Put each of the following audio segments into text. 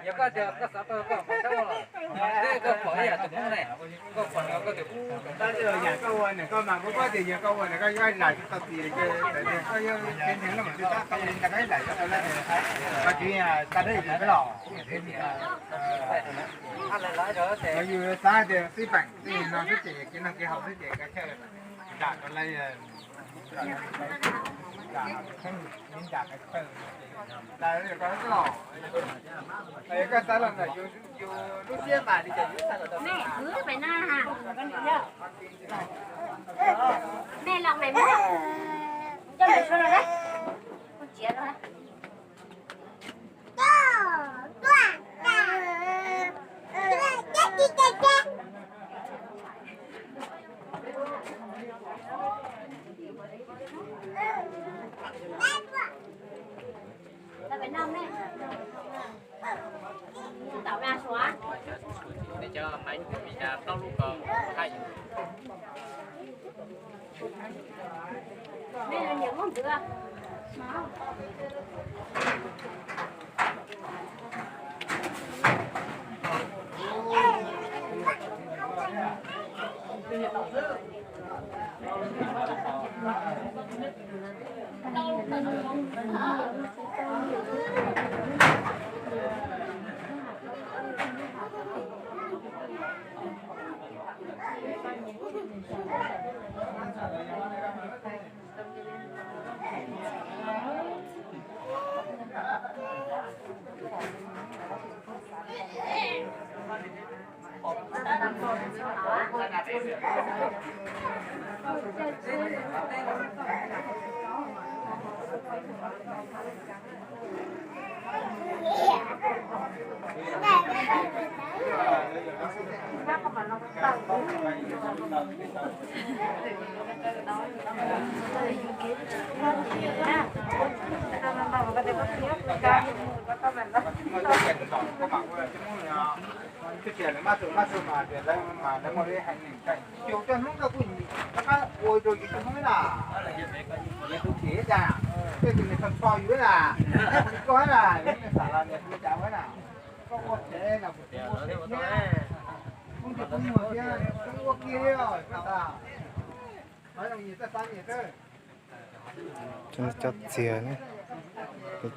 Yog koj tias koj xav tau koj pom sab los, koj pom ib yam tus Hmoob ne, koj pom koj tias ub, yam koj ua ntawm koj mas kuv paub tias yog koj ua ntawm koj yuav zam tsis tau txiv li ces koj yuav tsev neeg los mas twb tab tom li ntawm koj ib zam tsis tau lawm ces koj tsis tas dab tsi peb los. Yus xav tias xib peem xwb no xwb ces kev noj kev haus xwb ces kav tsij zam rau lawv, zam, zam, koj xav los ntawm yus lub siab mas li cas yus xav los tau. Mej los mej muab coj mus suav los na, kuv txiav los. Twb tias lawv maj tus maj tus mas tias lawv mas lawv muaj li hais neeg kawg, yus cov Hmoob koj kuj rov qab ua rau yus cov Hmoob na. Yus tus txiv cas, koj tus niam txhos txhos yus na, koj na, yus niam xav los niam tus cas na, koj ua phem los kuv ua phem thiab, kuv tus kuv muag thiab, kuv ua kiag li os, koj tas. Qhov zoo nyias txawj xav nyias xwb. Cov txiag,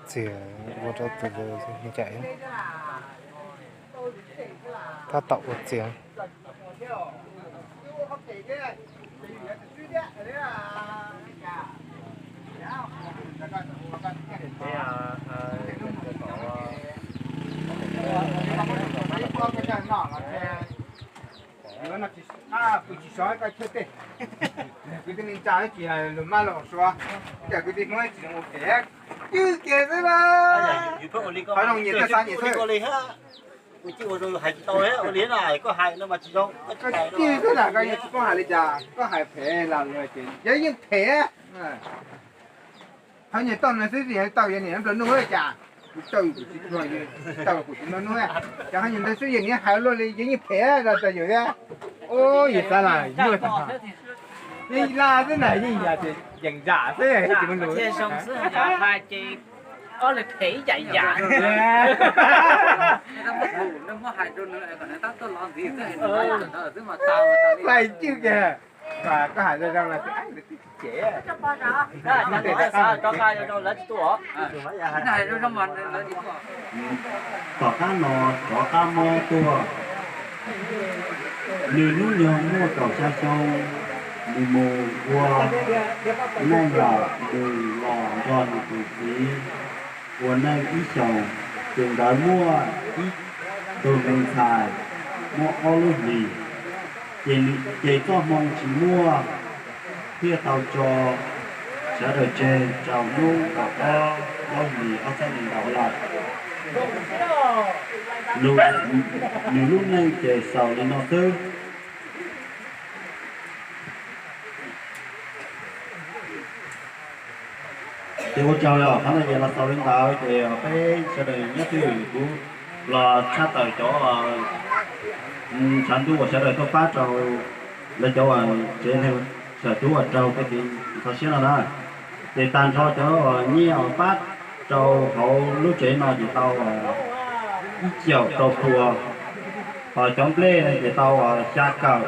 txiag ua rau tus ncaim tab tom ua txiag. Kuv tsis sov koj chaw tej, kuv tij neej tsa tsis lus mab los suav, ib yam kuv tij Hmoob tsis zoo ua phem, cwj kiag xwb na. Qhov zoo nyias txawj xav nyias xwb. Kuv tsis ua zoo hais tsis tau ua li na, koj hais no mas tsis zoo, koj tsis xwb na, koj yeej tsis paub hais li cas, koj hais phem los ces yog yeej phem. Qhov nyias tau no xwb yog tau yog niam nplua nuj cas, kuv tau kuv tsis tau kuv tsis nplua nuj, ces qhov nyias ntawd xwb yog niam hais luaj li yog yeej phem los tau yus thiab. Ub, yus xav los nyuaj tag, yeej laj xwb na, yeej yog tias yeem zam xwb tsis muaj lus. Hais ces ob leeg phem ib yam yam. Laj cwj kiag, koj hais zoo zoo los tias lawv twb tsis cem. Tom qab no rov qab mob tuaj, nws hnub nyoog muaj kaum xya xyoo, nws mus ua neej lawm, nws los nrog nws tus txiv ua neej ib xyoos, ces nkawd muaj ib tug me ntxhais, muaj ob lub hlis, ces txoj hmoo tsis muaj, thiaj tau tso sawv daws tseg rau hnub kaum ob lub hlis ob txhiab nees nkaum lawm. Nws lub neej ces xaus li no xwb. Ces ua tsaug os, qhov no ces los xaus li ntawd ces peb sawv daws nyob twj ywm, kuv los tshaj tawm cov tshav ntuj uas sawv daws tuaj pab rau lawv cov uas tsev neeg sawv daws uas raug tej kev txhawj siab no na. Ces tag nrho cov uas nyiaj uas pab Rau hauv lub tsev no ces tau ib caum rau pua, ho cov nplej no ces tau xya kawm,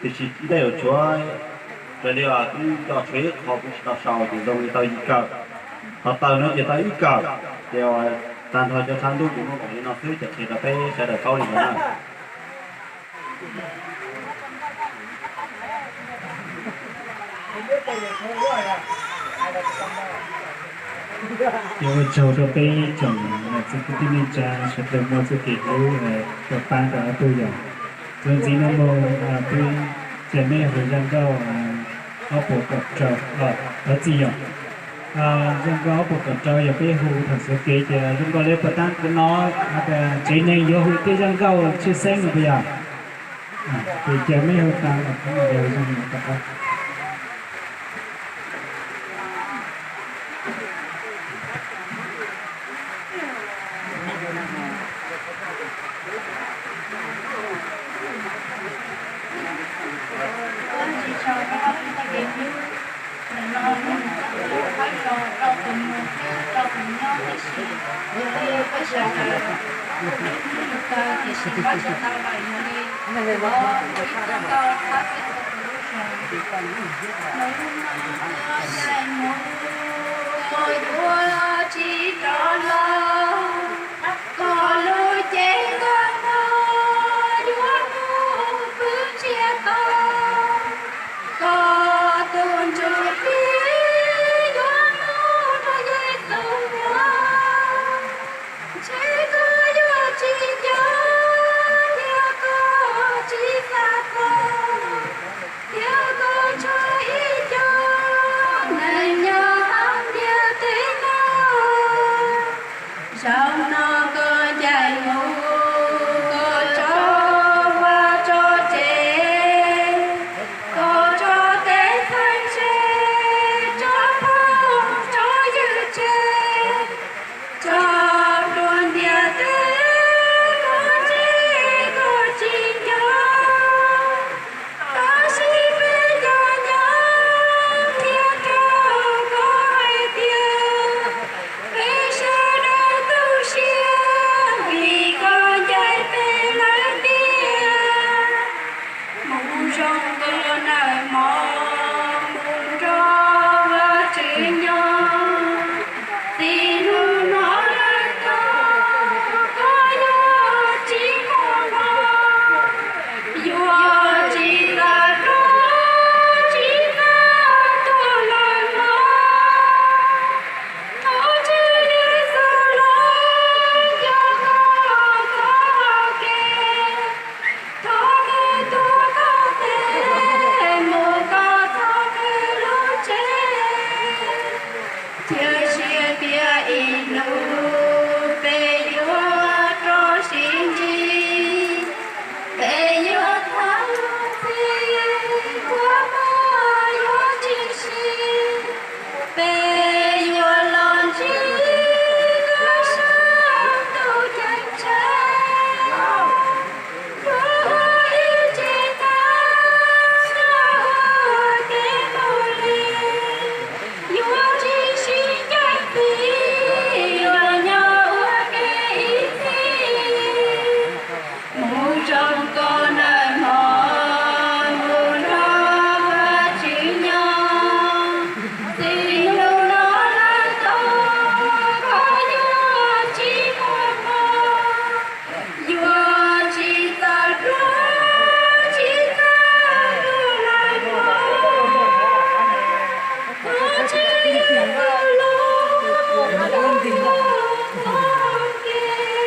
tiam sis ntej yuav tshuav, raws li twb nco tshuav ib qho kuv tsis tau sau ces zoo li tau yim kawm, ho taws no ces tau ib kawm. Ces tag nrho cov tshav ntuj ces muaj npaum li no xwb, cov qhia rau peb sawv daws paub li ntawd na. Yog ua tsaug rau peb tsoom niam txiv kwv tij neej tsa sawv daws muaj txoj kev hlub rau pab rau ob tug yom. Txuas ntxiv no mus peb cov me hu zaj nkauj ob puas kaum rau, thov txim yom. Zaj nkauj ob puas kaum rau yog peb hu thaum xaus kev ces zoo nkaus li puas tab kuv hnov tsev neeg yuav hu tej zaj nkauj tshwj xeeb no puas yog? Ces cov me hu tau los peb mam li hu zaj no rau. Nim no kuv tus kheej los rau tus mus thiab rau tus nyob tib si, yog li peb sawv daws hlub hlub yus kawg tiam sis nyob tsis tau lawm, yog li thov ib txoj nkauj thab peb txhua tus lub zog. Lub no yog ncaim mus, koj yuav tsis rov los, koj lub cev ntawm no yuav mus pw tsis tau, koj tus ntsuj plig yuav mus nrog Yexus nyob. Ntshe koj yuav tsis nco, thiab koj tsis xav tau, thiab koj tshuav ib co neeg nyob hauv ntiaj teb no. Zaum no koj ncaim mus, koj tso vaj tso tsev, koj tso tej txheeb ze, tso phooj tso ywg tseg, tso plhuav ntiaj teb no ntshe koj tsis nco. Tab sis peb cov nyob thiab rau koj hais tias peb sawv daws tu siab vim koj ncaim peb lawm tiag. Mus zoo koj nawb mog, mus nrog Vajtswv nyob. Txij hnub no lawm tod koj yuav tsis muaj hmo, yuav tsis txawj hluas tsis txawj tuag lawm mog. Thov Tswv Yexus los coj koj txoj kev, thov nws tuav koj tes mus koj txog nws lub tsev. Cia siab tias ib hnub peb yuav rov sib ntsib, peb yuav tham luag ntxhi, kua muag yuav tsis sib, peb yuav los ntsib koj saum ntuj ceeb tsheej. Yuav ua ib tsev neeg nyob ua ke mus li, yuav tsis sib ncaim txiv, yuav nyob ua ke ib txhis. Mus zoo koj nawb mog, mus nrog Vajtswv nyob. Txij hnub no lawm tod koj yuav tsis muaj hmo, yuav tsis txawj hluas tsis txawj tuag lawm mog. Thov Tswv Yexus los coj koj txoj kev,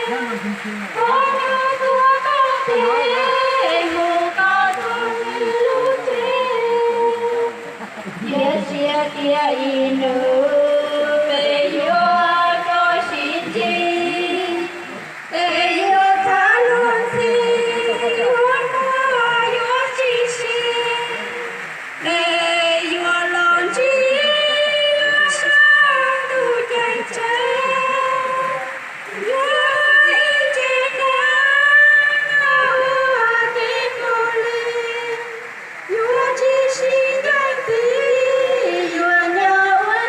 thov nws tuav koj tes mus koj txog nws lub tsev. Cia siab tias ib hnub peb yuav rov sib ntsib, peb yuav tham luag ntxhi, kua muag yuav tsis sib, peb yuav los ntsib koj saum ntuj ceeb tsheej. Yuav ib tsev neeg nyob ua ke mus li, yuav tsis sib ncaim txiv, yuav nyob ua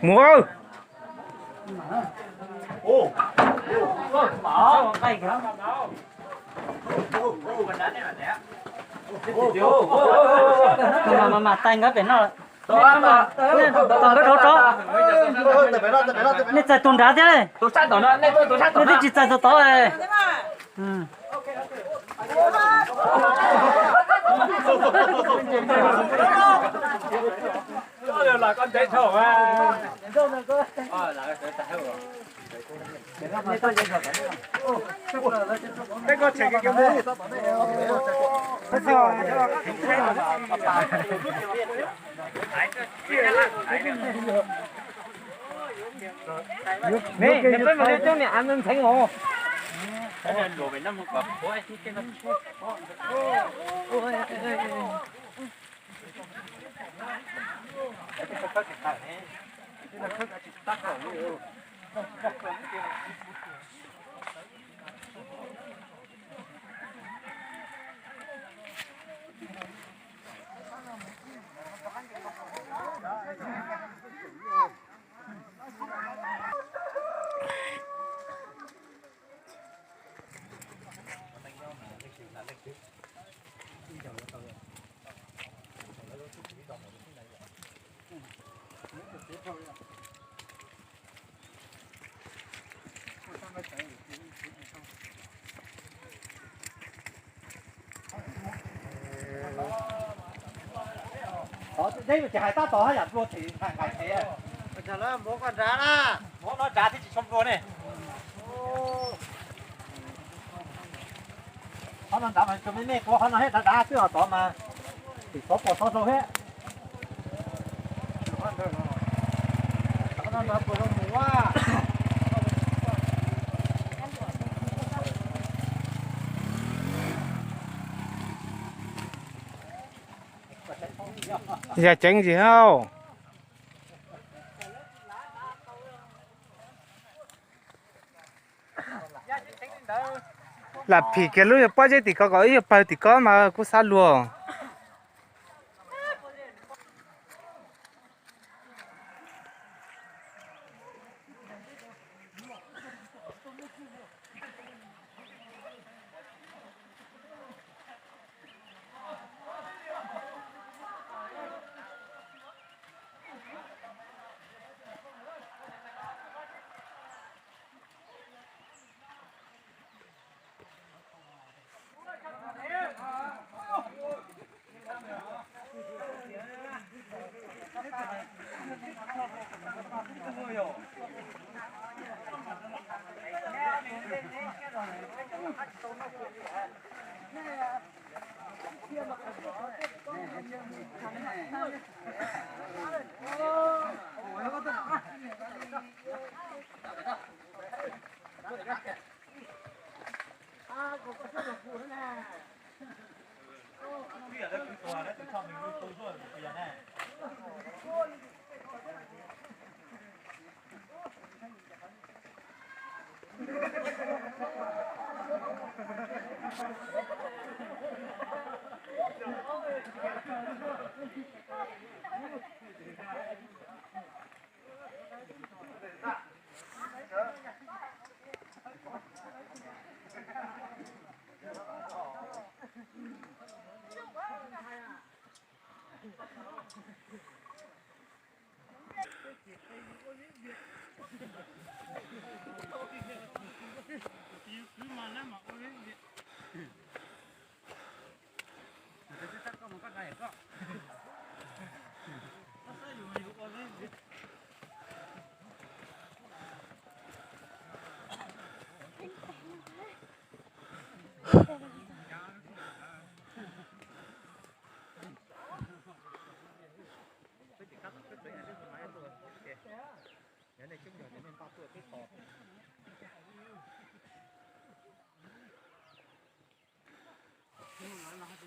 Mus. Mas mas mas, tais nkawd pem no. Tos nkawd dhau tso. Nej txais tus nrad thiab. Nej twb tsis txais tus tod. Peb mus coj niam av ntxheev os. Tod deb ces hais tab tom haj yam dua them nqaim nqaim them. Muab koj nrad na, muab no nrad thiaj tsis tshua nplua ne. Qhov no nrad mas tsuas me me, kuv qhov no thiab nrad nrad twb ho tod mas, tim xov pos xov rau thiab. Yog ceev ntsis hauj. Lam phim kiag lub pob zeb tim ko kom ib yam pawg tim ko mas kuj xab luag.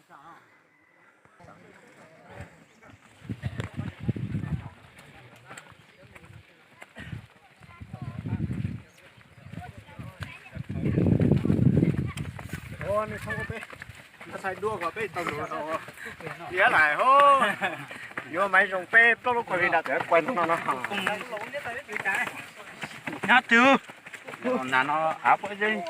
Ua nej txhob peb, txhais dua kom peb tau lus no. Tiav lais hos, yuav maiv zoo peb plaub lub khuav li nram tawm kuav no no. Nyob twg? Nas no av puab zeb.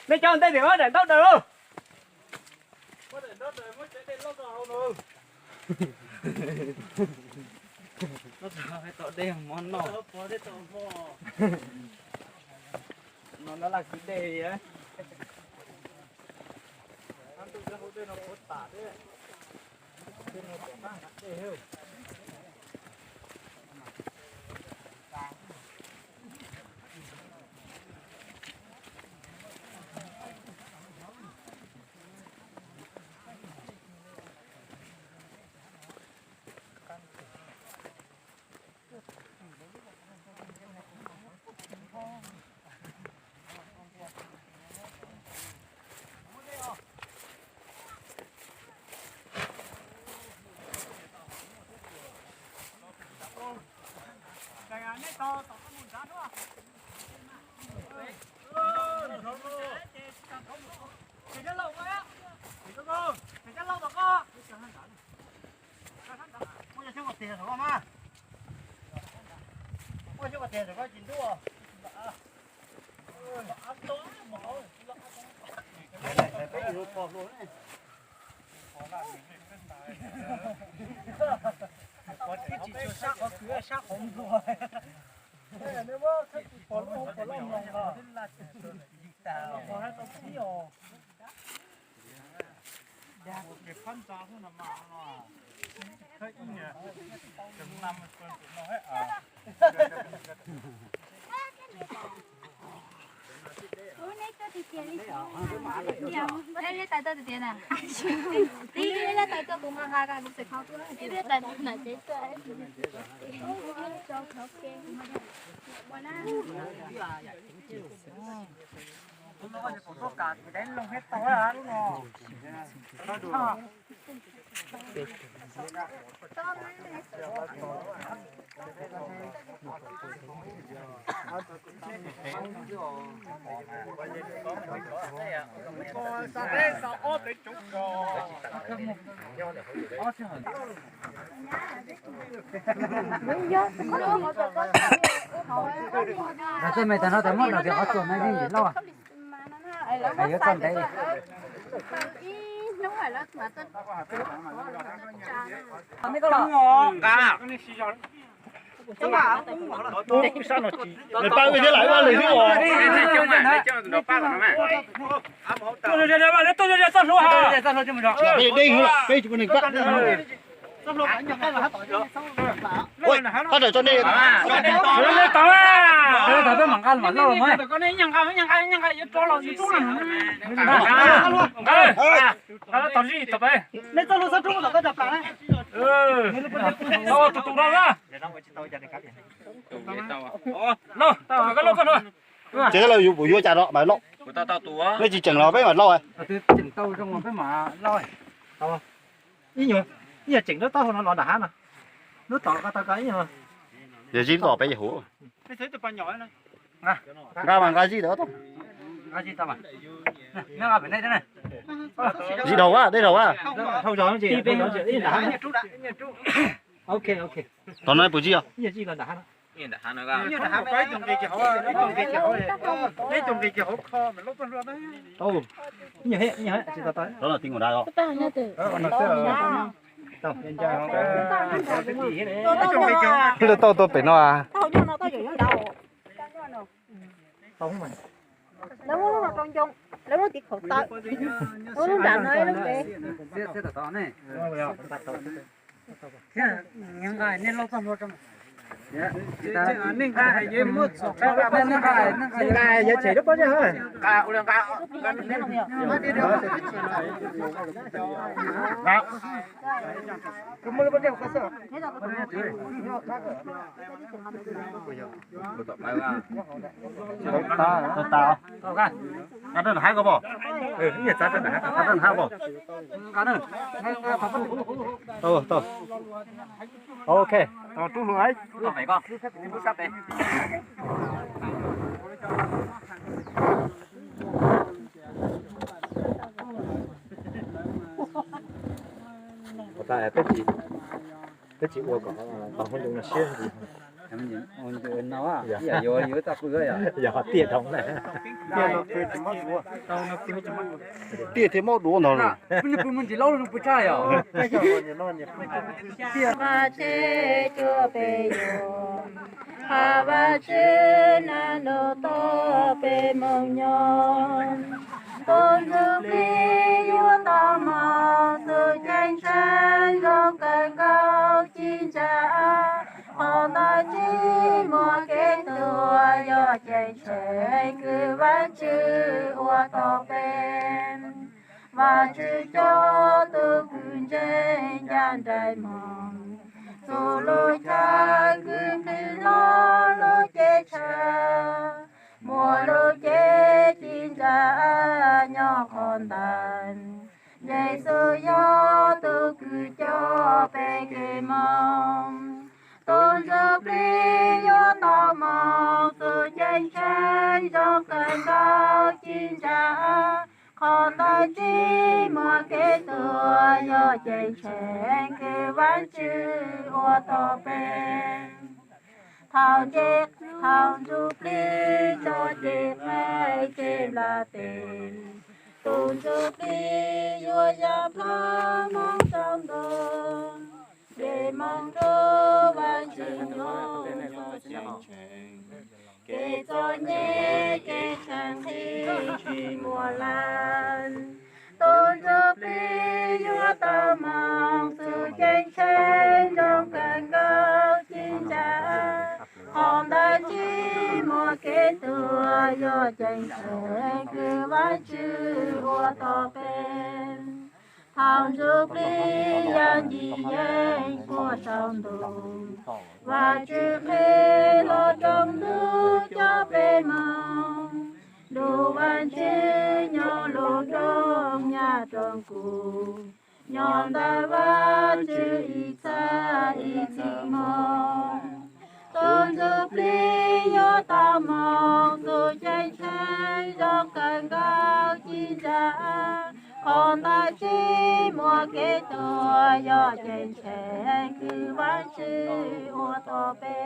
Nej cov ntej tim daim ntaub daws. Txoj me tag no tas muab no tias qhov txuas no yeej yim lauj. Hais yuav txoj ntev. Nws pab wb thiab lawm, wb lwm xwb os. Peb tsis pub nws pab. Ua, pab raws tso nej. Peb mam nqa mam lauj. Nqa tom zib tom peb. Tus tus no na. Lauj, koj lauj koj lauj. Ces lawv yuav, yuav cas no mas lauj. Nej tsis tseem los peb mam lauj. Ib nyuag, ib nyuag tseem lub taub hau no los nram hav no. Lub tom ko tau ko ib nyuag. Yog zib lub tom peb yog huv. Nqa mas nqa zib tau. Zib dhau a, deb dhau a. Tom no puas zib os? Ib tug nqis kiag hauv kho mas lub txoj hlua na. Ib nyuag, ib nyuag tsis tau tau. Rov los ti nkaus nrad os. Lub tauj tuaj pem no a. Lawv muab lub no rau ncoo, lawv muab tim khaum taw, muab lub nram no ib lub pem. Thiab nqa nej lauj txoj hlua rau. Nqa yov tshem lub pob zeb. Nqa rau nram hav ko pom. Nqa rau nram hav ko. Ok. Peb tsis ua kom tau hauj lwm no siab ntsis. Yog tiam dhau na. Tiaj thiaj mob duav ntag. Vaj Tswv cuab peb yuav, hab Vaj Tswv naj ntuj tau peb moog nyob. Tub ntsuj plig yuav tau moog txug ceeb tsheej zoo kawg nkaus ci ntsa. Qhov ntawd tsi muaj kev tuag, yog ceeb tsheej kws Vaj Tswv ua tau peb. Vaj Tswv coj tug kws ntseeg ncaaj nraim moog txug lub chaw kws nqhis lug lub ceeb tsheej, muaj lub cev ci ntsa nyob qhov ntawd. Yexus yog tug kws coj peb kev moog. Tub ntsuj plig yuav tau moog txug ceeb tsheej zoo kawg nkaus ci ntsa. Qhov ntawd tsi muaj kev tuag, yog ceeb tsheej kws Vaj Tswv ua tau peb. Thaum ntsug plig tso ceg qaib ceg nplas tes, tub ntsuj plig yuav ya plab moog rau ntug, ces moog nrug Vaj Tswv nyob txug ceeb tsheej. Kev txom nyem kev tshaaj nqhis tsi muaj lawm. Tub ntsuj plig yuav tau moog txug ceeb tsheej zoo kawg nkaus ci ntsa. Qhov ntawd tsi muaj kev tuag, yog ceeb tsheej kws Vaj Tswv ua tau peb. Thaum ntsuj plig ya ncig yeej puag saum ntuj, Vaj Tswv qheb los rooj ntug coj peb moog. Nrug Vaj Tswv nyob lub nroog nyaj rooj kub, nyob ntawm Vaj Tswv ib txha ib txhis moog. Tub ntsuj plig yuav tau moog txug ceeb tsheej zoo kawg nkaus ci ntsa. Qhov ntawd tsi muaj kev tuag, yog ceeb tsheej kws Vaj Tswv ua tau peb.